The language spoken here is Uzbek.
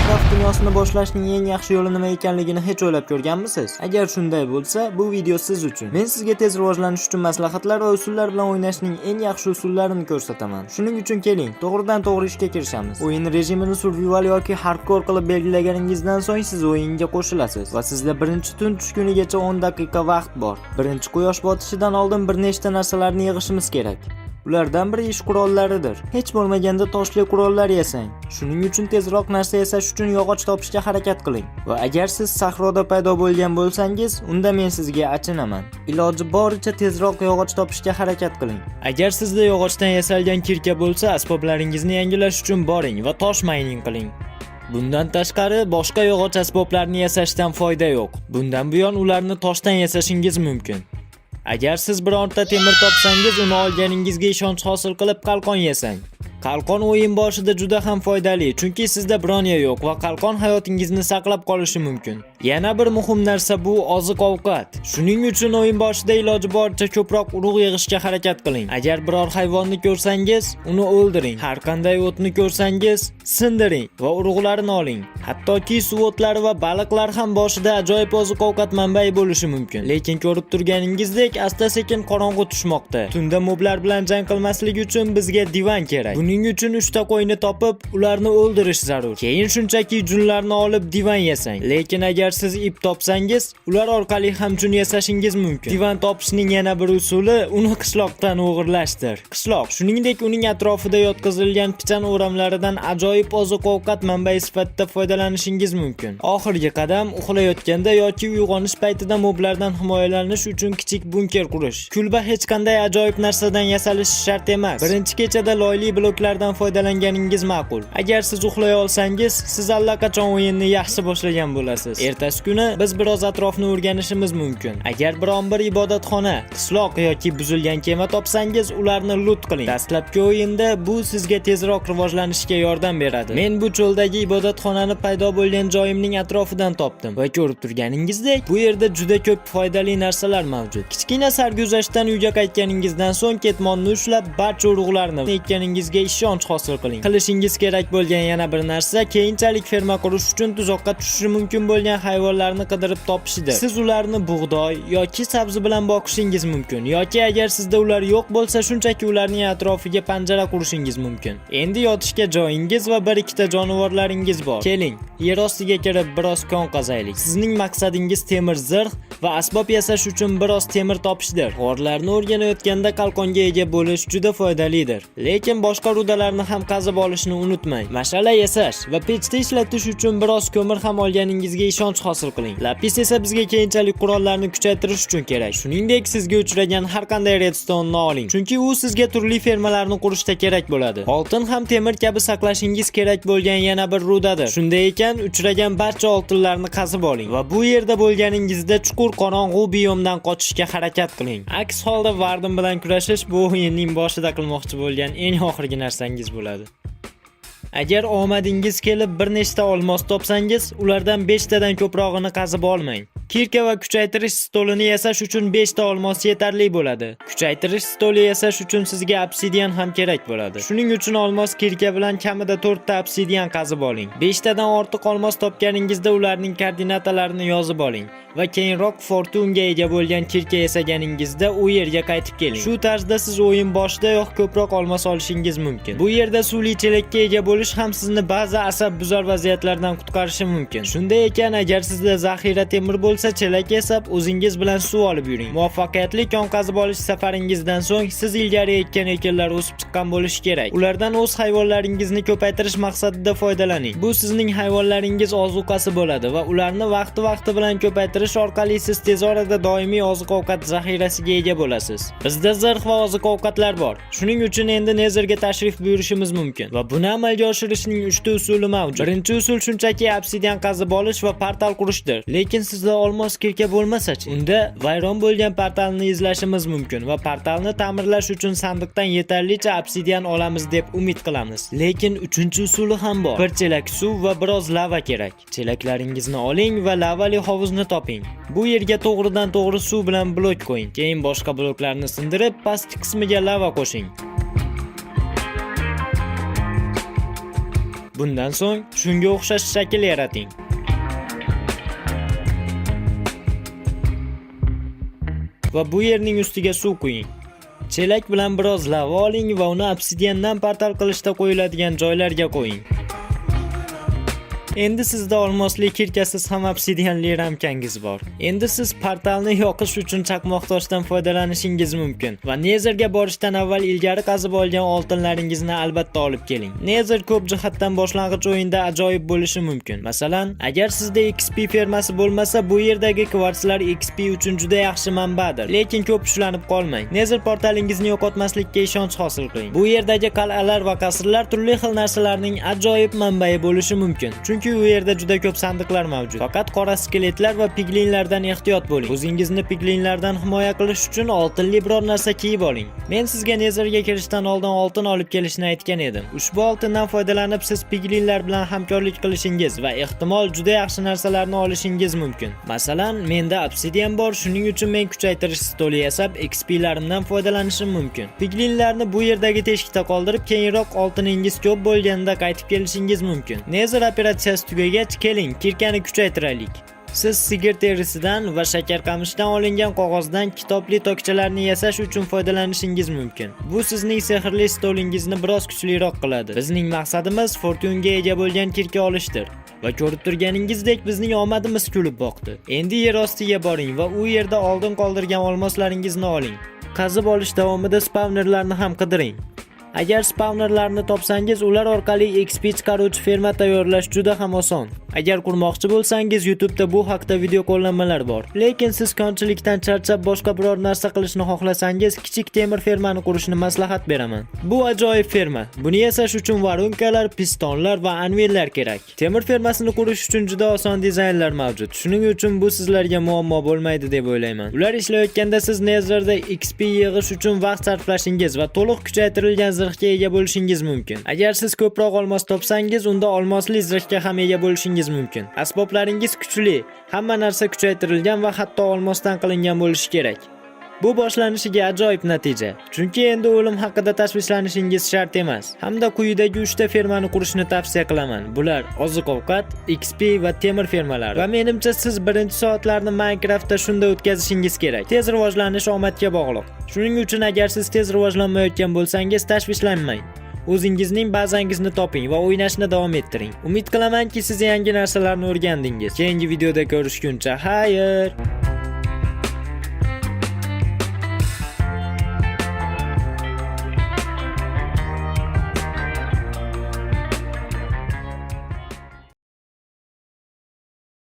Minecraft dunyosini boshlashning eng yaxshi yo'li nima ekanligini hech o'ylab ko'rganmisiz? Agar shunday bo'lsa, bu video siz uchun. Men sizga tez rivojlanish uchun maslahatlar va usullar bilan o'ynashning eng yaxshi usullarini ko'rsataman. Shuning uchun keling, to'g'ridan to'g'ri ishga kirishamiz. O'yin rejimini survival yoki hardcore qilib belgilaganingizdan so'ng siz o'yinga qo'shilasiz va sizda birinchi tun tushgunigacha 10 daqiqa vaqt bor. Birinchi quyosh botishidan oldin bir nechta narsalarni yig'ishimiz kerak. Ulardan biri ish qurollaridir. Hech bo'lmaganda toshli qurollar yasang. Shuning uchun tezroq narsa yasash uchun yog'och topishga harakat qiling. Va agar siz sahroda paydo bo'lgan bo'lsangiz, unda men sizga achinaman. Iloji boricha tezroq yog'och topishga harakat qiling. Agar sizda yog'ochdan yasalgan kirka bo'lsa, asboblaringizni yangilash uchun boring va tosh mayning qiling. Bundan tashqari, boshqa yog'och asboblarni yasashdan foyda yo'q. Bundan buyon ularni toshdan yasashingiz mumkin. Agar siz bironta temir topsangiz, uni olganingizga ishonch hosil qilib qalqon yasang. Qalqon o'yin boshida juda ham foydali, chunki sizda броня yo'q va qalqon hayotingizni saqlab qolishi mumkin. Yana bir muhim narsa bu oziq-ovqat. Shuning uchun o'yin boshida iloji boricha ko'proq urug' yig'ishga harakat qiling. Agar biror hayvonni ko'rsangiz, uni o'ldiring. Har qanday o'tni ko'rsangiz, sindiring va urug'larini oling. Hattoki suv o'tlari va baliqlar ham boshida ajoyib oziq-ovqat manbai bo'lishi mumkin. Lekin ko'rib turganingizdek, asta-sekin qorong'u tushmoqda. Tunda moblar bilan jang qilmaslik uchun bizga divan kerak. Buning uchun 3 ta qo'yni topib, ularni o'ldirish zarur. Keyin shunchaki junlarni olib divan yasang. Lekin agar siz ip topsangiz, ular orqali ham jun yasashingiz mumkin. Divan topishning yana bir usuli uni qishloqdan o'g'irlashdir. Qishloq, shuningdek, uning atrofida yotqizilgan pichan o'ramlaridan ajoyib oziq-ovqat manbai sifatida foydalanishingiz mumkin. Oxirgi qadam uxlayotganda yoki uyg'onish paytida moblardan himoyalanish uchun kichik bunker qurish. Kulba hech qanday ajoyib narsadan yasalishi shart emas. Birinchi kechada loyli bloklardan foydalanganingiz ma'qul. Agar siz uxlay olsangiz, siz allaqachon o'yinni yaxshi boshlagan bo'lasiz. Ertasi kuni biz biroz atrofni o'rganishimiz mumkin. Agar biron bir ibodatxona, qishloq yoki buzilgan kema topsangiz, ularni loot qiling. Dastlabki o'yinda bu sizga tezroq rivojlanishga yordam beradi. Men bu cho'ldagi ibodatxonani paydo bo'lgan joyimning atrofidan topdim va ko'rib turganingizdek, bu yerda juda ko'p foydali narsalar mavjud. Kichkina sarguzashtdan uyga qaytganingizdan so'ng ketmonni ushlab barcha urug'larni ekkaningizga ishonch hosil qiling. Qilishingiz kerak bo'lgan yana bir narsa keyinchalik ferma qurish uchun tuzoqqa tushishi mumkin bo'lgan hayvonlarni qidirib topishidir. Siz ularni bug'doy yoki sabzi bilan boqishingiz mumkin yoki agar sizda ular yo'q bo'lsa, shunchaki ularning atrofiga panjara qurishingiz mumkin. Endi yotishga joyingiz va bir ikkita jonivorlaringiz bor. Keling, yer ostiga kirib biroz kon qazaylik. Sizning maqsadingiz temir zirh va asbob yasash uchun biroz temir topishdir. G'orlarni o'rganayotganda qalqonga ega bo'lish juda foydalidir. Lekin boshqa rudalarni ham qazib olishni unutmang. Mash'ala yasash va pechda ishlatish uchun biroz ko'mir ham olganingizga ishonch hosil qiling. Lapis esa bizga keyinchalik qurollarni kuchaytirish uchun kerak. Shuningdek, sizga uchragan har qanday redstone'ni oling. Chunki u sizga turli fermalarni qurishda kerak bo'ladi. Oltin ham temir kabi saqlashingiz kerak bo'lgan yana bir rudadir. Shunday ekan, uchragan barcha oltinlarni qazib oling va bu yerda bo'lganingizda chuqur qorong'u biyomdan qochishga harakat qiling. Aks holda Warden bilan kurashish bu o'yinning boshida qilmoqchi bo'lgan eng oxirgi narsangiz bo'ladi. Agar omadingiz kelib bir nechta olmos topsangiz, ulardan 5 tadan ko'prog'ini qazib olmang. Kirka va kuchaytirish stolini yasash uchun 5 ta olmos yetarli bo'ladi. Kuchaytirish stoli yasash uchun sizga obsidian ham kerak bo'ladi. Shuning uchun olmos kirka bilan kamida 4 ta obsidian qazib oling. 5 tadan ortiq olmos topganingizda ularning koordinatalarini yozib oling va keyinroq fortunga ega bo'lgan kirka yasaganingizda u yerga qaytib keling. Shu tarzda siz o'yin boshidayoq ko'proq olmos olishingiz mumkin. Bu yerda suvli chelakka ega bo'lish ham sizni ba'zi asab buzar vaziyatlardan qutqarishi mumkin. Shunday ekan, agar sizda zaxira temir bo'lsa, chelak yasab o'zingiz bilan suv olib yuring. Muvaffaqiyatli kon qazib olish safaringizdan so'ng siz ilgari ekkan ekinlar o'sib chiqqan bo'lishi kerak. Ulardan o'z hayvonlaringizni ko'paytirish maqsadida foydalaning. Bu sizning hayvonlaringiz ozuqasi bo'ladi va ularni vaqti-vaqti bilan ko'paytirish orqali siz tez orada doimiy oziq-ovqat zaxirasiga ega bo'lasiz. Bizda zirh va oziq-ovqatlar bor. Shuning uchun endi Netherga tashrif buyurishimiz mumkin va buni amalga oshirishning 3 ta usuli mavjud. Birinchi usul shunchaki obsidian qazib olish va portal qurishdir. Lekin sizda olmos kirka bo'lmasa-chi? Unda vayron bo'lgan portalni izlashimiz mumkin va portalni ta'mirlash uchun sandiqdan yetarlicha obsidian olamiz deb umid qilamiz. Lekin uchinchi usuli ham bor. Bir chelak suv va biroz lava kerak. Chelaklaringizni oling va lavali hovuzni toping. Bu yerga to'g'ridan to'g'ri suv bilan blok qo'ying. Keyin boshqa bloklarni sindirib, pastki qismiga lava qo'shing. Bundan so'ng shunga o'xshash shakl yarating. Va bu yerning ustiga suv quying. Chelak bilan biroz lava oling va uni obsidiandan portal qilishda qo'yiladigan joylarga qo'ying. Endi sizda olmosli kirkasiz ham obsidianli ramkangiz bor. Endi siz portalni yoqish uchun chaqmoqtoshdan foydalanishingiz mumkin va Netherga borishdan avval ilgari qazib olgan oltinlaringizni albatta olib keling. Nether ko'p jihatdan boshlang'ich o'yinda ajoyib bo'lishi mumkin. Masalan, agar sizda XP fermasi bo'lmasa, bu yerdagi kvarslar XP uchun juda yaxshi manbadir. Lekin ko'p ushlanib qolmang. Nether portalingizni yo'qotmaslikka ishonch hosil qiling. Bu yerdagi qal'alar va qasrlar turli xil narsalarning ajoyib manbai bo'lishi mumkin. Chunki u yerda juda ko'p sandiqlar mavjud. Faqat qora skeletlar va piglinlardan ehtiyot bo'ling. O'zingizni piglinlardan himoya qilish uchun oltinli biror narsa kiyib oling. Men sizga Netherga kirishdan oldin oltin olib kelishni aytgan edim. Ushbu oltindan foydalanib siz piglinlar bilan hamkorlik qilishingiz va ehtimol juda yaxshi narsalarni olishingiz mumkin. Masalan, menda obsidian bor, shuning uchun men kuchaytirish stoli yasab XP-larimdan foydalanishim mumkin. Piglinlarni bu yerdagi teshikda qoldirib, keyinroq oltiningiz ko'p bo'lganda qaytib kelishingiz mumkin. Nether operatsiyasi tugagach, keling, kirkani kuchaytiraylik. Siz sigir terisidan va shakarqamishdan olingan qog'ozdan kitobli tokchalarni yasash uchun foydalanishingiz mumkin. Bu sizning sehrli stolingizni biroz kuchliroq qiladi. Bizning maqsadimiz fortunga ega bo'lgan kirka olishdir. Va ko'rib turganingizdek bizning omadimiz kulib boqdi. Endi yer ostiga boring va u yerda oldin qoldirgan olmoslaringizni oling. Qazib olish davomida spawnerlarni ham qidiring. Agar spawnerlarni topsangiz, ular orqali XP chiqaruvchi ferma tayyorlash juda ham oson. Agar qurmoqchi bo'lsangiz, YouTube'da bu haqda video qo'llanmalar bor. Lekin siz konchilikdan charchab boshqa biror narsa qilishni xohlasangiz, kichik temir fermani qurishni maslahat beraman. Bu ajoyib ferma. Buni yasash uchun воронка lar, pistonlar va anvillar kerak. Temir fermasini qurish uchun juda oson dizaynlar mavjud. Shuning uchun bu sizlarga muammo bo'lmaydi deb o'ylayman. Ular ishlayotganda siz Netherda XP yig'ish uchun vaqt sarflashingiz va to'liq kuchaytirilgan zirhga ega bo'lishingiz mumkin. Agar siz ko'proq olmos topsangiz, unda olmosli zirhga ham ega bo'lishingiz mumkin. Asboblaringiz kuchli, hamma narsa kuchaytirilgan va hatto olmosdan qilingan bo'lishi kerak. Bu boshlanishiga ajoyib natija. Chunki endi o'lim haqida tashvishlanishingiz shart emas. Hamda quyidagi 3 ta fermani qurishni tavsiya qilaman. Bular oziq-ovqat, XP va temir fermalari. Va menimcha siz birinchi soatlarni Minecraftda shunda o'tkazishingiz kerak. Tez rivojlanish omadga bog'liq. Shuning uchun agar siz tez rivojlanmayotgan bo'lsangiz, tashvishlanmang. O'zingizning bazangizni toping va o'ynashni davom ettiring. Umid qilamanki, siz yangi narsalarni o'rgandingiz. Keyingi videoda ko'rishguncha, xayr.